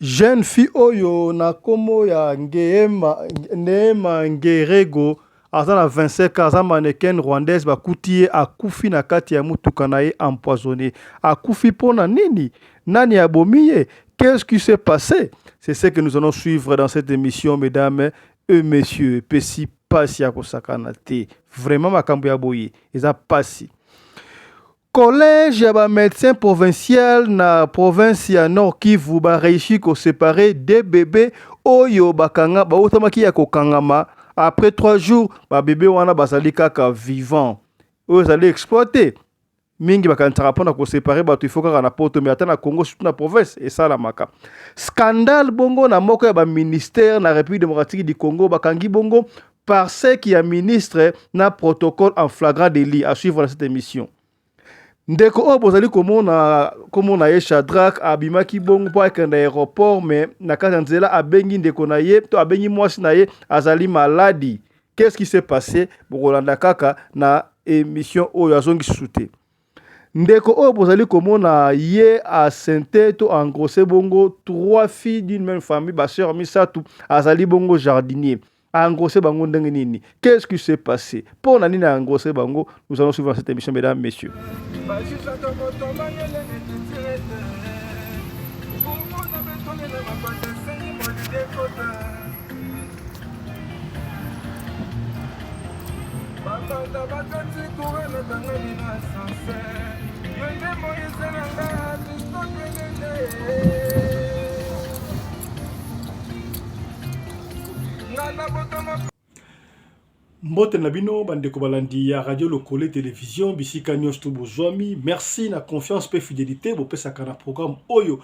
Jeune fille oyo na kombo ya Ngeema Neema Ngerego aza na 25 ans aza mannequin rwandaise bakuti ye akufi na kati ya mutuka na ye empoisonne. Akufi pona nini? Nani abomi ye? Qu'est-ce qui s'est passe? C'est ce que nous allons suivre dans cette émission mesdames et messieurs. Epesi pasi ya kosakana te. Vraiment makambo ya boye eza pasi. Collège ya ba medecins provincial na province ya Nord Kivu ba reussi ko separer deux bebes oyo bakanga bawutamaki ya kokangama après 3 jours ba bebes wana bazali kaka vivant. Oyo ezali exploit te? Mingi bakanisaka pona ko separer bato il faut kaka na poto mais ata na Congo surtout na province esalamaka. Scandale bongo na moko ya ba ministères na République démocratique du Congo bakangi bongo parsec ya ministre na protocole en flagrant délit à suivre dans cette émission. Ndeko oyo bozali komona komona ye Shadrack abimaki bongo mpo akende aéroport mais na kati ya nzela abengi ndeko na ye to abengi mwasi na ye azali maladi. Qu'est-ce qui s'est passé? Bokolanda kaka na émission oyo azongi susu te. Ndeko oyo bozali komona ye enceinte to engrosse bongo trois filles d'une même famille ba sœurs misato azali bongo jardinier. Engrosse bango ndenge nini? Qu'est-ce qui s'est passé? Mpo na nini engrosse bango? Nous allons suivre cette émission mesdames, messieurs. Mbote na bino bandeko balandi ya Radio Lokole Television bisika nyonso to bozwami. Merci na confiance pe fidelite bopesaka na programme oyo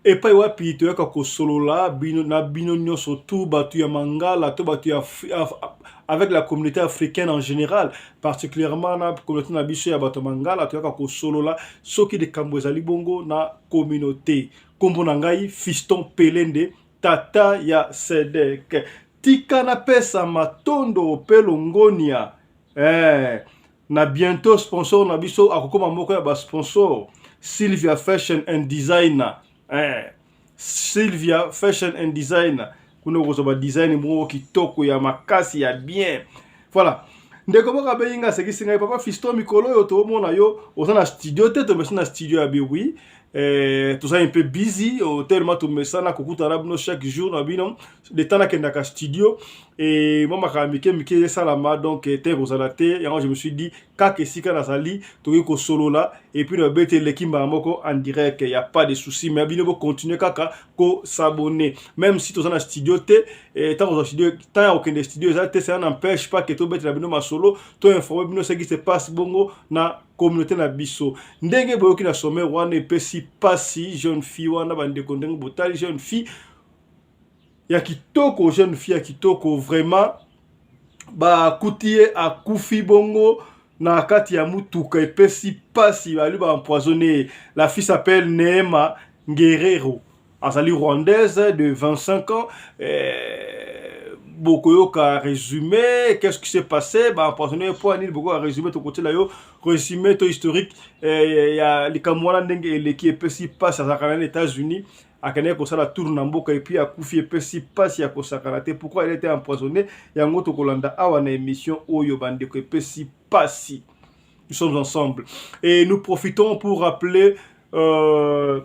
epai wapi toyaka kosolola bino na bino nyonso tu bato ya mangala to bato ya avec la communauté africaine en général particulièrement na communauté na biso ya bato ya mangala toyaka kosolola soki likambo ezali bongo na communauté. Nkombo na ngai Fiston Pelende Tata ya Sedek, tika napesa matondo pe longonia eh, na bientot sponsor na biso akokoma moko ya ba sponsor Sylvia Fashion and Designer eh, Sylvia Fashion and Designer kuna okozwa ba design moko kitoko ya makasi ya bien voilà ndeko moko abengi ngai asekisi ngai papa fiston mikolo oyo toomona yo oza na studio te tomesi na studio ya biwi eh, toza un peu busy oh, tellement tomesana kokutana na bino chaque jour na bino le temps nakendaka studio e mwa makambo mike mike esalama donc eh, te kozala te yango je me suis dit kaka esika nazali tokoki kosolola et puis na babeti eleki mbala moko en direct ya pas de souci mais bino bocontinue kaka kosabonner même si toza na studio te eh, ntango kozwa studio ntango ya kokende studio eza te cela n'empêche pas ke tobetela bino masolo to informe bino ce qui se passe bongo na communauté na biso ndenge boyoki na sommaire wana epesi pasi jeune fille wana bandeko ndenge botali jeune fille ya kitoko jeune fille ya kitoko vraiment bakuti ye akufi bongo na kati ya mutuka epesi pasi bali ba empoisonne ye la fille s'appelle Neema Ngerero azali rwandaise de 25 ans eh, bokoyoka résumé qu'est-ce qui s'est passé ba empoisonné mpo ya nini bokoyoka résumé tokotiela yo résumé to historique eh, ya likambo wana ndenge eleki epesi mpasi azalaka na États-Unis akendaki kosala tour na mboka epuis akufi epesi mpasi ya kosakana te pourquoi elle était empoisonnée yango tokolanda awa na émission oyo bandeko epesi mpasi nous sommes ensemble et nous profitons pour rappeler euh,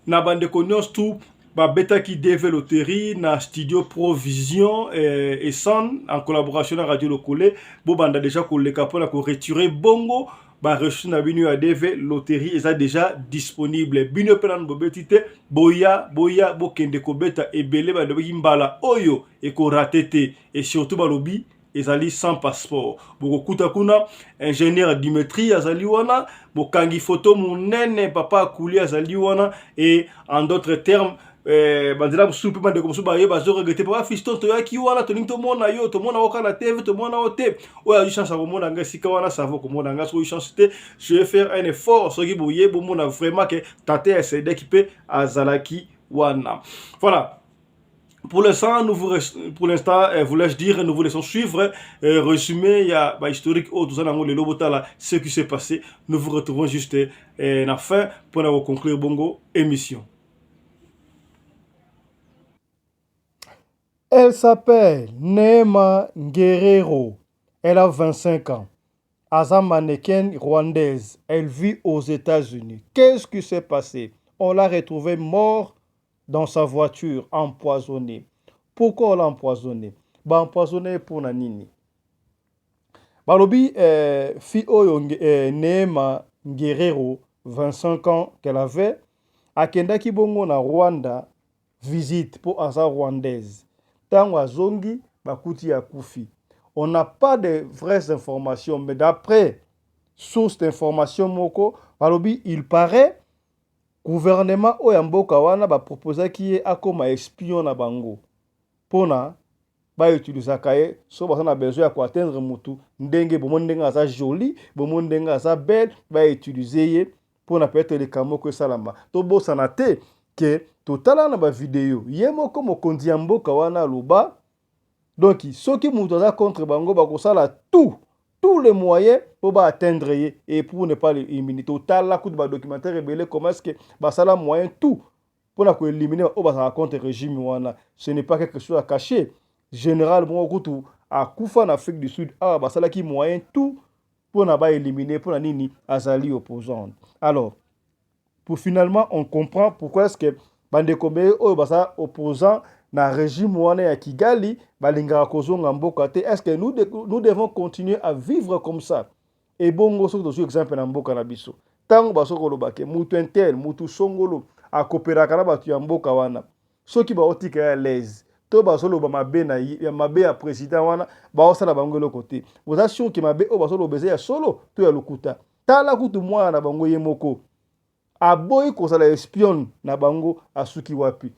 na bandeko nyonso tu babetaki DV Loterie na studio Provision eh, et San en collaboration na Radio Lokole bobanda déjà koleka mpona koretirer bongo bareçu na bino ya DV Loterie eza déjà disponible bino mpe nanu bobeti te boya boya bokende kobeta ebele balobaki mbala oyo ekorate te et surtout balobi ezali sans passeport bokokuta kuna ingénieur Dimitri azali wana bokangi photo monene papa akuli azali wana et en d'autres termes eh, banzela mosusu mpe bandeko mosusu baye bazo regrete papa fiston toyaki wana tolingi tomona yo tomona yo kaka na tv tomona yo te oyo azwi chance ya komona ngai esika wana savo komona ngai soki chance te je vais faire un effort soki boye bomona vraiment ke tata ya sedeki mpe azalaki wana voilà Pour l'instant, nous vous pour l'instant, euh, voulais-je dire, nous vous laissons suivre euh, résumé il y a bah, historique autre lelo botala ce qui s'est passé. Nous vous retrouvons juste euh, na fin pour nous conclure bongo émission. Elle s'appelle Neema Ngerero. Elle a 25 ans. Aza mannequin rwandaise. Elle vit aux États-Unis. Qu'est-ce qui s'est passé? On l'a retrouvée mort dans sa voiture, empoisonnée. Pourquoi on l'a empoisonnée? Ba empoisonné pour na nini? Balobi fille oyo Neema Ngerero, 25 ans qu'elle avait, akendaki bongo na Rwanda visite mpo aza rwandaise. Ntango azongi, bakuti akufi. On n'a pas de vraies informations, mais d'après source d'information moko, balobi il paraît gouvernement oyo ya mboka wana baproposaki ye akoma espion na bango mpona bautilisaka ye so baza na besoin ya koatteindre mutu. Ndenge bomoni ndenge aza jolie, bomoni ndenge aza belle, bautilize ye mpona peut-être likambo moko esalama. Tobosana te ke totala na bavideo, ye moko mokonzi ya mboka wana aloba donc soki moto aza contre bango, bakosala tous les moyens mpo baatteindre ye et pour ne pas l'éliminer. Totala kutu badocumentaire ebele, comment est ce que basala moyen tout mpona koéliminer oyo bazalaka contre régime wana. Ce n'est pas quelque chose à cacher. Général moko kutu akufa na Afrique du Sud awa, basalaki moyen tout mpona baéliminer. Mpona nini? Azali opposante. Alors pour finalement on comprend pourquoi est ce que bandeko mbe oyo baza opposant na régime wana ya Kigali balingaka kozonga mboka te. Est ce que nous devons continuer à vivre comme ça? Ebongo soki tozwi exemple na mboka na biso, ntango basoki koloba ke mutu un tel, mutu songolo akopelaka na bato ya mboka wana, soki baotika ye à l'aise to bazoloba mabe na ya mabe ya président wana, baosala bango eloko te. Boza sûr ke mabe oyo bazoloba eza ya solo to ya lokuta? Tala kutu mwana na bango ye moko aboyi kozala espion na bango, asuki wapi?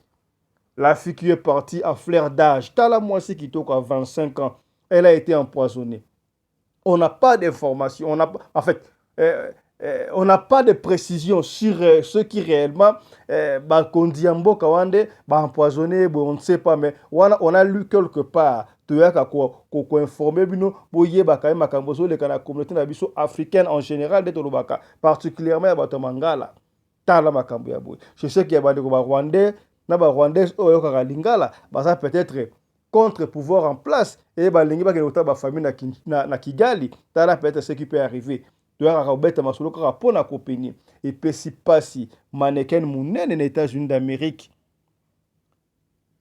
La fille qui est partie à fleur d'âge, tala mwasi kitoko à 25 ans, elle a été empoisonnée. On n'a pas d'informations, on a en fait on n'a pas de précision sur ce qui réellement bakondi ya mboka wana nde baempoisonné boye. On ne sait pas, mais wana on a lu quelque part. Toyaka koinformer bino, boyebaka ye makambo ezoleka na communauté na biso africaine en général, nde tolobaka particulièrement ya bato ya mangala. Tala makambo ya boye. Je sais que ya bandeko barwandais na barwandaise oyo bayokaka lingala baza peut-être contre pouvoir en place e balingi bakende kotala bafamille na Kigali. Tala peut-être ce qui peut arriver. Toyakaka kobeta masolo kaka mpona kopeni epesi mpasi. Mannequin monene na États-Unis d'Amérique,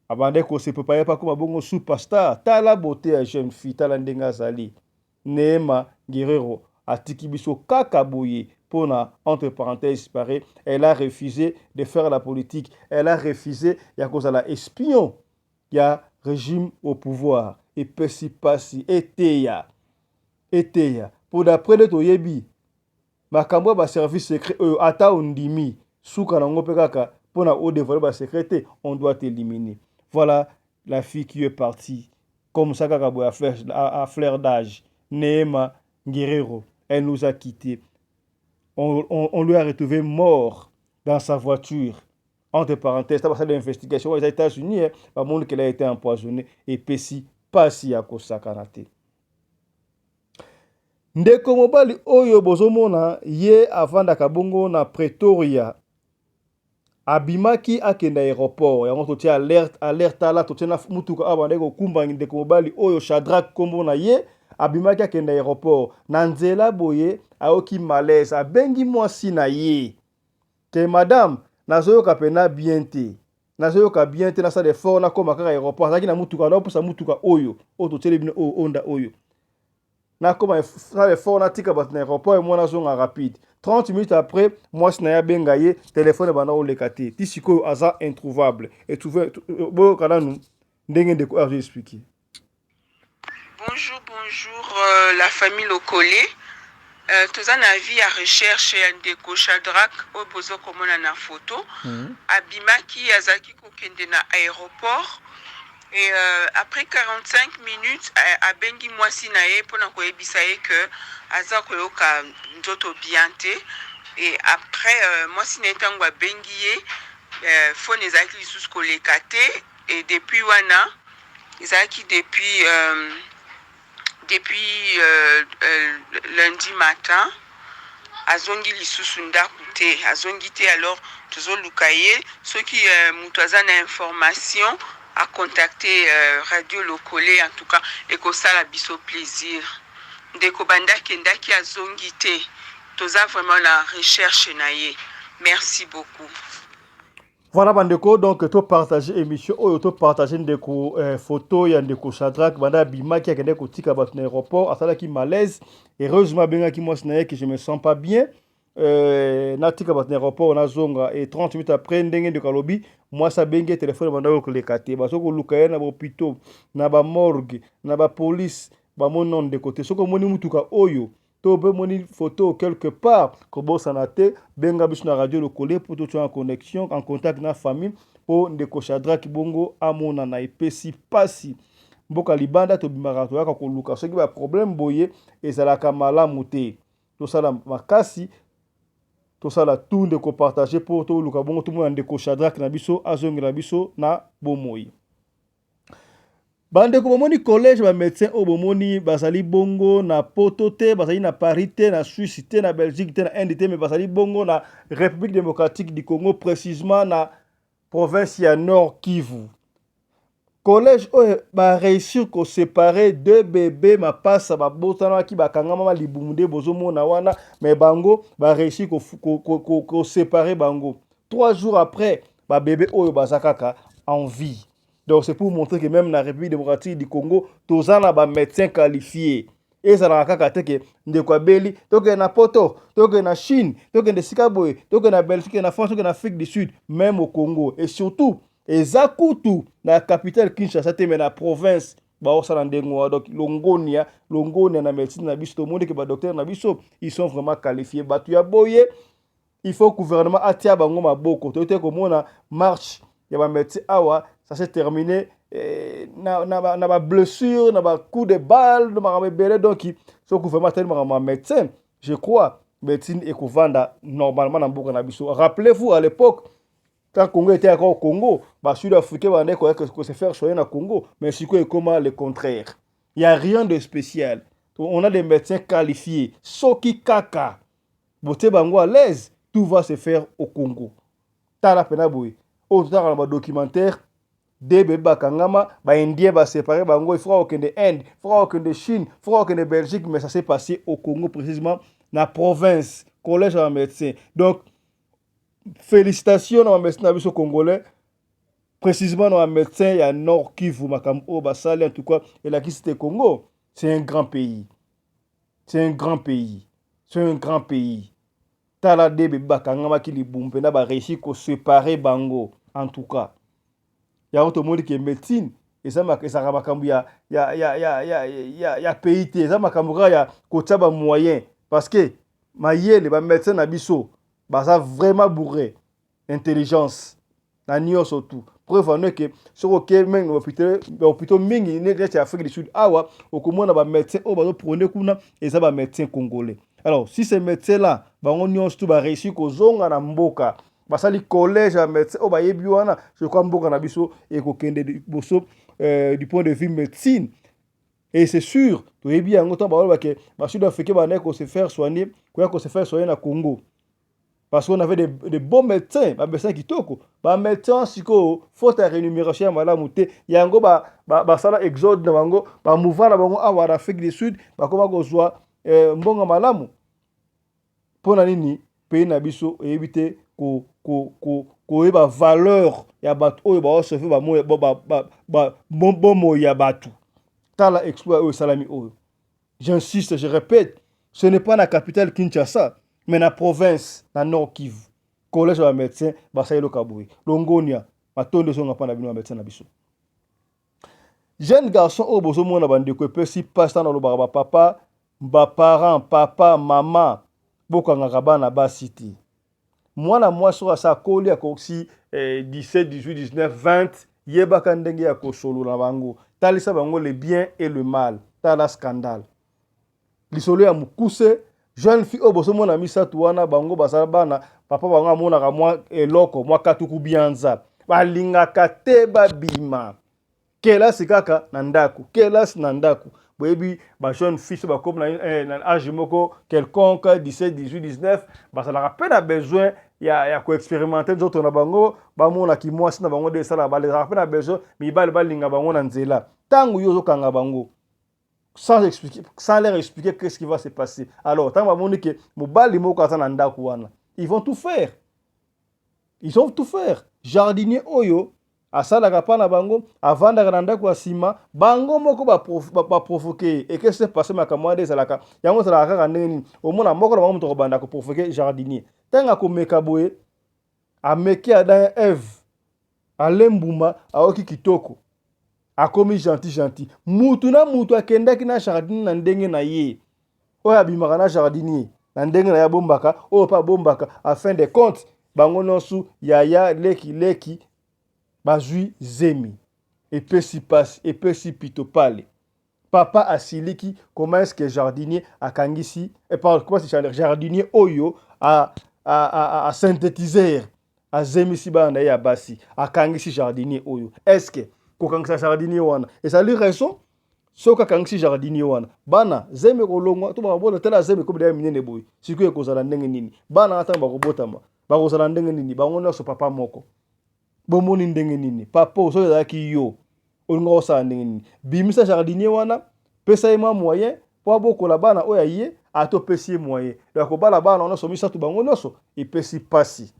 abandaki kose préparer mpo akoma bongo superstar. Tala beauté ya jeune fille, tala ndenge azali. Neema Ngerero atiki biso kaka boye mpona, entre parenthèses, paraît elle a refusé de faire la politique, elle a refusé ya kozala espion ya régime au pouvoir. Epesi mpasi. Eteya, eteya mpo d'après nde toyebi makambo ya baservice secret oyo, ata ondimi, suka nango mpe kaka mpona odévoiler basecret te, on doit t'éliminer. Voilà la fille qui est partie comme ça kaka boye à fleur d'âge. Neema Ngerero, elle nous a quittés. On lui a retrouvé mort dans sa voiture. Entre parenthèses, basala investigation aux États-Unis, bamoni qu'elle a été empoisonnée. Epesi pasi ya kosakana te. Ndeko mobali oyo bozomona ye avandaka bongo na Pretoria, abimaki akende aéroport. Yango totie alerte, alerte. Tala, totie na mutuka awa bandaki kokumba ndeko mobali oyo, Shadrak nkombo na ye. Abimaki akende aéroport, na nzela boye ayoki malaise, abengi mwasi na ye ke: "Madame, nazoyoka mpenza bien te, nazoyoka bien te, nasala effort nakóma kaka aéroport." Azalaki na mutuka, naopusa mutuka oyo oyo totieli bino oyo onda oyo. "Nakóma, sala effort natika bato na aéroport, mwana azonga rapide." 30 minutes après, mwasi na ye abenga ye, telefone ebanda koleka te. Ti sikoyo aza introuvable. Boyoka nanu ndenge ndeko oyo azoexpliquer. Bonjour, bonjour la famille Lokole. Toza na vie ya recherche ya ndeko Shadrack oyo boza komona na photo. Abimaki, azalaki kokende na aéroport et après 45 minutes abengi mwasi na ye mpona koyebisa ye ke aza koyoka nzoto bien te. Et après mwasi na ye ntango abengi ye, phone ezalaki lisusu koleka te. Et depuis wana ezalaki depuis lundi matin, azongi lisusu ndako te, azongi te. Alors tozoluka ye. Soki moto aza na information, Acontacter Radio Lokole, en tout cas ekosala biso plaisir. Ndeko banda akendaki azongi te, toza vraiment na recherche na ye. Merci beaucoup. Voilà bandeko, donc to partager émission oyo, to partager ndeko photo ya ndeko Shadrack. Banda abimaki, akende kotika bato na aéroport, asalaki malaise. Heureusement abengaki mwasi na ye que je me sens pas bien, natika bato na aéroport, nazonga. Et 30 minutes après, ndenge ndeko alobi, mwasi abengi ye, telefone banda koleka te. Bazo koluka ye na bahôpitaux, na bamorgue, na bapolice, bamoni nano ndeko te. Soki omoni mutuka oyo to mpe omoni photo quelque part, kobosana te, benga biso na Radio Lokole mpo totia en connexion, en contact na famille, mpo ndeko Shadrack bongo amonana. Epesi mpasi, mboka libanda tobimaka, toyaka koluka. Soki baproblème boye ezalaka malamu te. Tosala makasi, tosala tout, ndeko, partage mpo toluka bongo tomona ndeko Shadrack na biso azongela biso na bomoi. Bandeko, bomoni collège bamédecin oyo bomoni, bazali bongo na Poto te, bazali na Paris te, na Suisse te, na Belgique te, na Inde te, mais bazali bongo na République démocratique du Congo, précisément na province ya Nord Kivu. Collège oyo baréussir koséparer deux bébé mapasa babotanaki, bakangama libumu nde bozomona wana, mais bango baréussir koséparer bango. 3 jours après, babébé oyo baza kaka en vie. Donc c'est pour montrer que même na République démocratique du Congo, toza na bamédecin qualifié. Ezalaka kaka te ke ndeko abeli, tokende na Poto, tokende na Chine, tokende esika boye, tokende na Belgique, na France, tokende na Afrique du Sud. Même au Congo, et surtout eza kutu na capitale Kinshasa te, mais na province baosala ndenge wana. Donc longonia, longonia na médecine na biso. Tomoni ke badocteur na biso, ils sont vraiment qualifiés. Bato ya boye, il faut gouvernement atia bango maboko. Toyi te komona marche ya bamédecin awa, ça s'est terminé na bablessure, na bacoup de balle, na makambo ebele. Donc so gouvernement atali makambo ya médecin, je crois médecine ekovanda normalement na mboka na biso. Rappelez-vous, à l'époque, quand Congo était encore au Congo, basud africain bandaki koya se faire soigner na Congo, mais sikoyo ekoma le contraire. Il y a rien de spécial, on a des médecins qualifiés. Soki kaka botie bango à l'aise, tout va se faire au Congo. Tala mpenza boye oyo totalaka na badocumentaire, de bebe bakangama, baindien baséparé bango. Il faut kokende Inde, faut kokende Chine, faut kokende Belgique, mais ça s'est passé au Congo, précisément na province, collège ya médecin. Donc félicitations na bamédecin na biso congolais, précisément na bamédecin ya Nord Kivu. Makambo oyo basali, en tout cas elakisi te Congo, c'est un grand pays, c'est un grand pays, c'est un grand pays. Tala de bebe bakangamaki libumu mpenza, baréussi koséparer bango. En tout cas yango tomoni ke médecine ezalaka makambo ya pays te, eza makambo kaka ya kotia bamoyen, parce que mayele, bamédecin na biso baza vraiment bourré intelligence na nyonso. Tout preuve ano ke soki oke mingi bahôpitaux mingi neti ya Afrique du Sud awa, okomona bamédecin oyo bazoprôner kuna eza bamédecin congolais. Alors si ces médecins là, bango nyonso tu baréussi kozonga na mboka, basali collège ya médecin oyo bayebi wana, je crois mboka na biso ekokende liboso du point de vue médecine. Et c'est sûr, toyebi yango, ntango balobake basud africain bandaki kose faire soigner, koya kose faire soigner na Congo, parce qu'on avait des bons médecins, bamédecin kitoko. Bamédecin sikoyo, faute ya rémunération ya malamu te, yango basala exode na bango, bamouvement na bango awa na Afrique du Sud, bakoma kozwa mbongo malamu. Mpo na nini pays na biso eyebi te koyeba valeur ya bato oyo baosauver bomoi ya bato? Tala exploit oyo esalami oyo. J'insiste, je répète, ce n'est pas na capitale Kinshasa, mais na province, na Nord Kivu, collège ya bamédecin basali eloko boye. Longonia, matondo ezonga mpa na bino bamédecin na biso. Jeune garçon oyo bozomona, bandeko, epesi mpasi ntango alobaka. Bapapa, baparent, papa, mama, bokangaka bana basi te. Mwana mwasi oyo asa akoli, akokisi 17, 18, 19, 20, yebaka ndenge ya kosolola na bango, talisa bango le bien et le mal. Tala scandale, lisolo ya mokuse. Jeune fille oyo bozomona misato wana, bango bazala bana, papa bango amonaka mwa eloko mwa katuku bianza, balingaka te babima kelasi, kaka na ndako, kelasi na ndako. Boyebi bajeune fille so bakomi na age moko quelconque, 17, 18, 19, bazalaka mpe na besoin. ya koexpérimenter nzoto na bango, bamonaki mwasi na bango nde esala. Balezaka mpe na besoin mibali balinga bango na nzela. Ntango yo ozokanga bango sans expliquer, sans leur expliquer qu'est-ce qui va se passer, alors ntango bamoni ke mobali moko aza na ndako wana, ils vont tout faire, ils vont tout faire. Jardinier oyo asalaka mpa na bango, avandaka na ndako ya nsima, bango moko baprovoquer ye. Et qu'est-ce passe? Makambo wana ezalaka yango, ezalaka kaka ndenge nini? Omona moko na bango, moto akobanda koprovoquer jardinier. Ntango akomeka boye, ameki Adam, Eve alembuma, aoki kitoko, akomi gentil gentil. Mutu na mutu akendaki na jardinier na ndenge na ye. Oyo abimaka na jardinier na ndenge na ye, abombaka, oyo mpe abombaka. En fin de compte, bango nyonso, yaya, leki leki, bazwi zemi. Epesi mpasi, epesi pito pale. Papa asiliki. Comment est-ce que jardinier akangisi, eh, pardon, comment c'est jardinier oyo a synthétiser azemisi bana na ye ya basi, akangisi jardinier oyo? Est-ce que kokangisa jardinier wana ezali raison? Soki akangisi jardinier wana, bana zemi ekolongwa to bakobota? Tala, zemi ekomi deya minene boye. Sikoyo ekozala ndenge nini? Bana wana, ntango bakobotama, bakozala ndenge nini? Bango nyonso papa moko. Bomoni ndenge nini? Papa, soki ezalaki yo, olinga kosala ndenge nini? Bimisa jardinier wana, pesa ye mwa moyen mpo abokola bana oyo aye. Ata opesi ye moyen ya kobala bana nyonso misato, bango nyonso, epesi mpasi.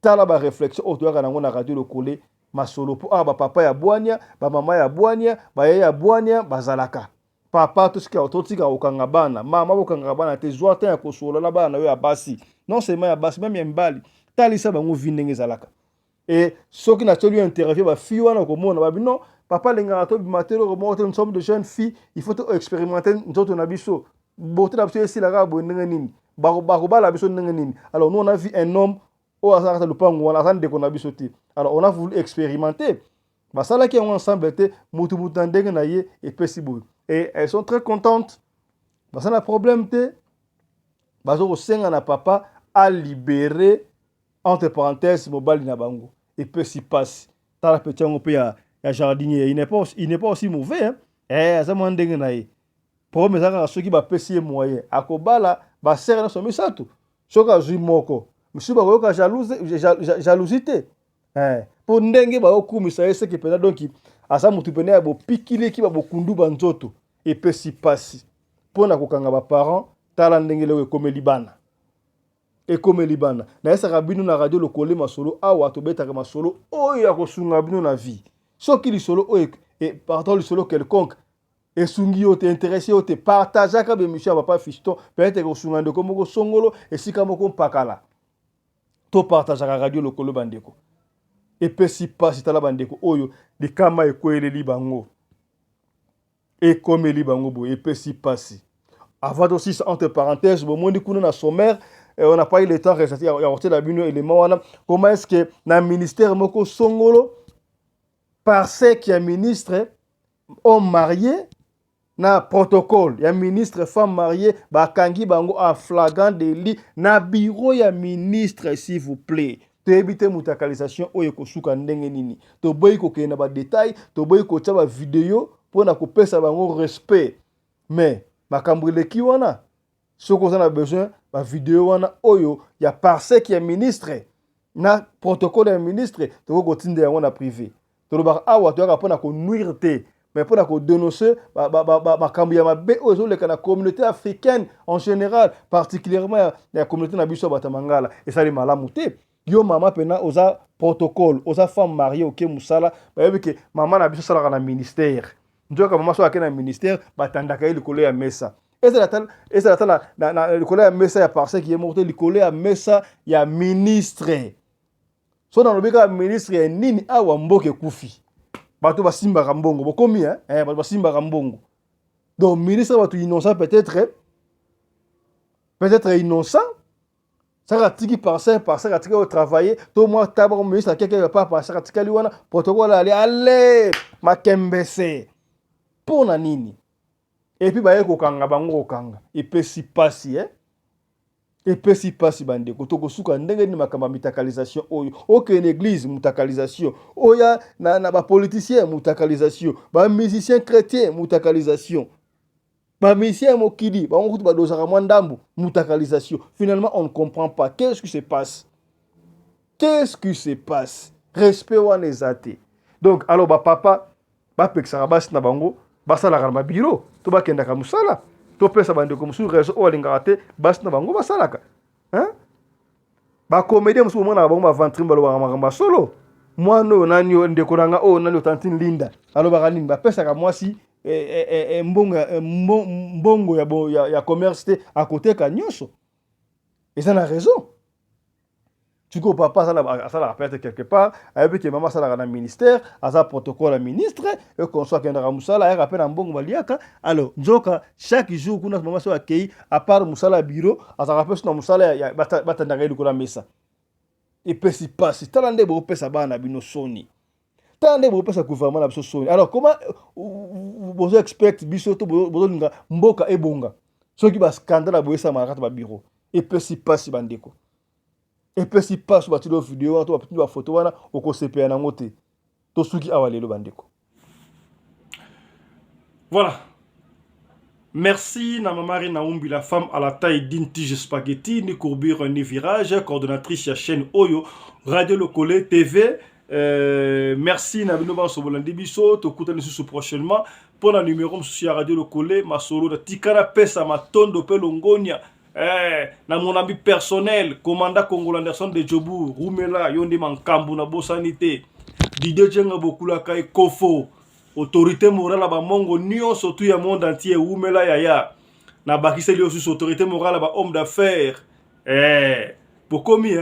Tala baréflexion oyo toyaka nango na Radio Lokole Masolo, mpo awa bapapa ya bwania, bamama ya bwania, baye ya bwania bazalaka. Papa, totika kokanga bana. Mama, bokangaka bana te. Zwa temps ya kosolola na bana na yo ya basi, non seulement ya basi, même ya mibali. Talisa bango vie ndenge ezalaka. E soki natioli interview bafille wana, okomona babi: "Non, papa alingaka tobima te, eloko moko te. Nous sommes de jeunes filles, il faut to expérimenter nzoto na biso. Beauté na biso esila kaka boye ndenge nini? Bakobala biso ndenge nini? Alors nous, on a vu un homme oyo aza kata lupango wana, aza ndeko na biso te. Alors on a voulu expérimenter." Basalaki yango ensemble te, mutu mutu na ndenge na ye. Epesi boye et elles sont très contentes, baza na problème te. Baza kosenga na papa alibérer, entre parenthèses, mobali na bango. Epesi mpasi. Tala petit yango mpe ya jardinier, il n'est pas aussi mauvais, hein? Eh, aza mwa ndenge na ye. Problème eza kaka soki bapesi ye moyen, akobala basœurs nyonso misato. Soki azwi moko, mosusu bakoyoka jalousie te, eh, mpo ndenge bakokumisa ye, seke mpenza donc aza motu pene ya bopikiliki, babokundu banzoto. Epesi mpasi mpo na kokanga baparent. Tala ndenge lelo ekomeli bana, ekomeli bana. Nayesaka bino na Radio Lokole Masolo, awa tobetaka masolo oyo ya kosunga bino na vie. Soki lisolo oyo, pardon, lisolo quelconque esungi yo te, intéressé yo te, partageaka bémission ya papa Fiston. Peut-être kosunga ndeko moko songolo, esika moko mpakala. Topartageaka Radio Lokolo, bandeko. Epesi mpasi. Tala bandeko oyo, likama ekweyeleli bango, ekomeli bango boye, epesi mpasi. Avant tosisa, entre parenthèses, bomoni kuna na sommaire, on n'a pas eu le temps ya kotiela bino élément wana. Comment est-ce que na ministère moko songolo, parce que ya ministre homme marié na protocole ya ministre femme mariée, bakangi bango en flagrant délit na bureau ya ministre? S'il vous plaît, toyebi te mutakalisation oyo ekosuka ndenge nini. Toboyi kokende na badétail, toboyi kotia bavideo mpona kopesa bango respect, mais makambo eleki wana. Soki oza na besoin bavideo wana oyo ya parsec ya ministre na protocole ya ministre, tokoki kotinda yango na privé. Tolobaka awa, toyaka mpona konuire te, mais mpona kodénoncer makambo ya mabe oyo ezoleka na communauté africaine en général, particulièrement ya communauté na biso ya bato ya mangala. Esali malamu te. Yo mama mpena oza protocole, oza femme mariée, oke mosala, bayebi ke mama na biso asalaka na ministère. Nzoka mama so ake na ministère, batandaka ye likolo ya mesa. Ezala ata na likolo ya mesa ya parsec ye moko te, likolo ya mesa ya ministre. So nalobi kaka ministre ya nini awa, mboka ekufi, bato basimbaka mbongo bokomi, eh? Bato basimbaka mbongo. Donc ministre, bato innocent, peut-être innocent, saka atiki parsec, parsec atikali kotravailler to mwa taba. Ministre akeke pa parsec atikali wana, protocole ale ale makembese. Mpo na nini? Et puis baye kokanga bango, kokanga epesi pasi, eh? Epesi mpasi, bandeko. Tokosuka ndenge nini makambo ya mutakalisation oyo? Okende église, mutakalisation. Oya na bapoliticien, mutakalisation. Bamusicien chrétien, mutakalisation. Bamusicien ya mokili, bango kutu badosaka mwa ndambu, mutakalisation. Finalement, on ne comprend pas qu'est-ce qui se passe. Qu'est-ce qui se passe? Respect wana eza te. Donc alors bapapa bapekisaka basi na bango basalaka na babiro to bakendaka mosala, topesa bandeko mosusu raison oyo alingaka te basi na bango basalaka, hein? Bacomédien mosusu bomonaka bango baventrine, balobaka makambo ya solo. Mwana oyo nani, oyo ndeko na nga oyo nani, tantine Linda, alobaka nini? Bapesaka mwasi mbongo ya commerce te, akoteka nyonso. Eza na raison. Sikoyo papa asalaka peut-être quelque part, ayebi ke mama asalaka na ministère, aza protocole ya ministre ekonso, akendaka mosala, ayaka mpe na mbongo, baliaka. Alors nzoka chaque jour kuna mama so akei, à part mosala ya bureau, azalaka mpe so na mosala, batandaka ye likolo ya mesa. Epesi mpasi. Tala nde bopesa bana na bino soni, tala nde bopesa gouvernement na biso soni. Alors comment bozo expect biso to bozolinga mboka ebonga soki bascandale ya boye esalamaka kati babureau? Epesi mpasi, bandeko, epesi mpasi. Batili yo video wana to batili bafoto wana, okosepela nango te. Tosuki awa lelo, bandeko. Voilà. Merci na Mamari Naumbi, la femme à la taille d'une tige spaghetti, ni courbure ni virage, coordonnatrice ya chaîne oyo, Radio Lokole TV. Merci na bino banso bolandi biso. Tokutani lisusu prochainement mpona numéro mosusu ya Radio Lokole Masolo. Na tikana pesa matondo mpe longonia na mon ami personnel, commandant Congolo Anderson de Jobourg, rumela yo nde mankambu. Nabosani te Didier Djenga Bokulaka Ekofo, autorité morale ya bamongo nyonso tu ya monde entier, wumela yaya. Nabakiseli yo susu autorité morale ya bahomme d'affaires, bokomi,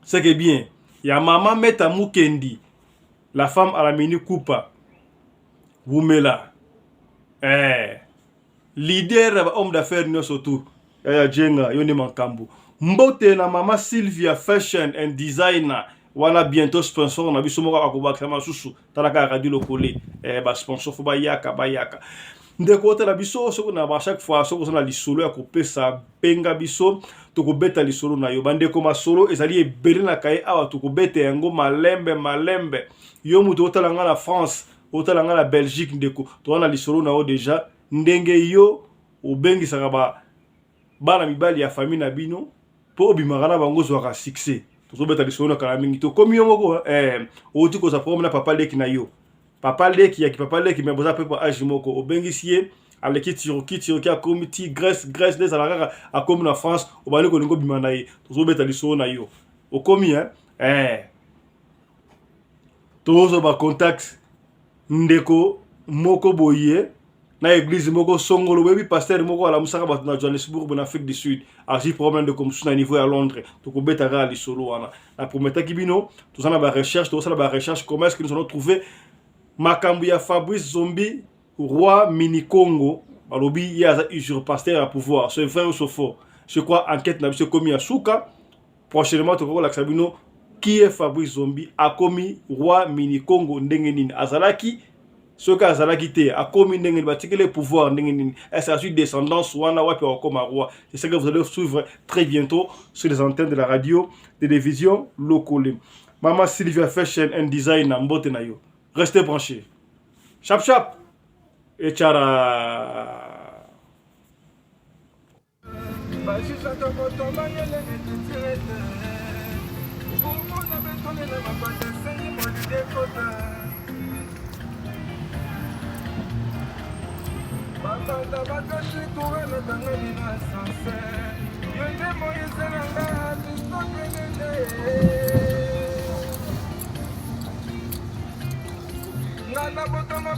c'est que bien ya mama Meta Mukendi, la femme à la mini kupa, wumela, leader ya bahomme d'affaires nyonso tu, yaya Jenga, yo nde makambo. Mbote na mama Sylvia Fashion and Designer wana, bientôt sponsor na biso moko akobakisa masusu. Tala kaka Radio Lokole, basponsor fo bayaka, bayaka. Ndeko otala biso, soki na ba chaque fois soki oza na lisolo ya kopesa, benga biso, tokobeta lisolo na yo. Bandeko, masolo ezali ebele na kaye awa, tokobeta yango malembe malembe. Yo moto otala nga na France, otala nga na Belgique, ndeko, toza na lisolo na yo déjà, ndenge yo obengisaka ba bana mibali ya famille na bino mpo obimaka na bango, ozwaka succès. Tozobeta lisolo na kala mingi. Tokomi yo moko, outi kozwa problème na papa leki na yo, papa leki yaki papa leki, me boza mpe po age moko. Obengisi ye, aleki Turquie, Turquie akomi ti Grèce, Grèce nde ezala kaka, akomi na France, obandi kolinga obima na ye. Tozobeta lisolo na yo. Okomi, tozozwa bacontact ndeko moko boye na église moko songolo. Boyebi pasteur moko alamusaka bato na Johannesburg na Afrique du Sud, azwi problème ndeko mosusu na niveau ya Londres. Tokobeta kaka lisolo wana. Naprometaki bino, toza na barecherche, tozosala barecherche, comment est-ce que nous allons trouver makambo ya Fabrice Zombi, roi Minikongo. Balobi ye aza usurpateur ya pouvoir, c'est vrai ou c'est faux? Je crois enquête na biso ekomi ya suka. Prochainement tokoki kolakisa bino qui est Fabrice Zombi, akomi roi Minikongo ndenge nini, azalaki, soki azalaki te, akomi ndenge nini, batikeli pouvoir ndenge nini, est-ce azwi descendance wana wapi, akokoma roi. C'est ce que vous allez suivre très bientôt sur les antennes de la radio télévision Lokole. Mama Sylvia Fashion and Design na mbote na yo. Restez branchés. Chap chap echara. Babanda bakati courant nakangami na ascenseur, yo nde moi esalanga bisokelele nga na botama.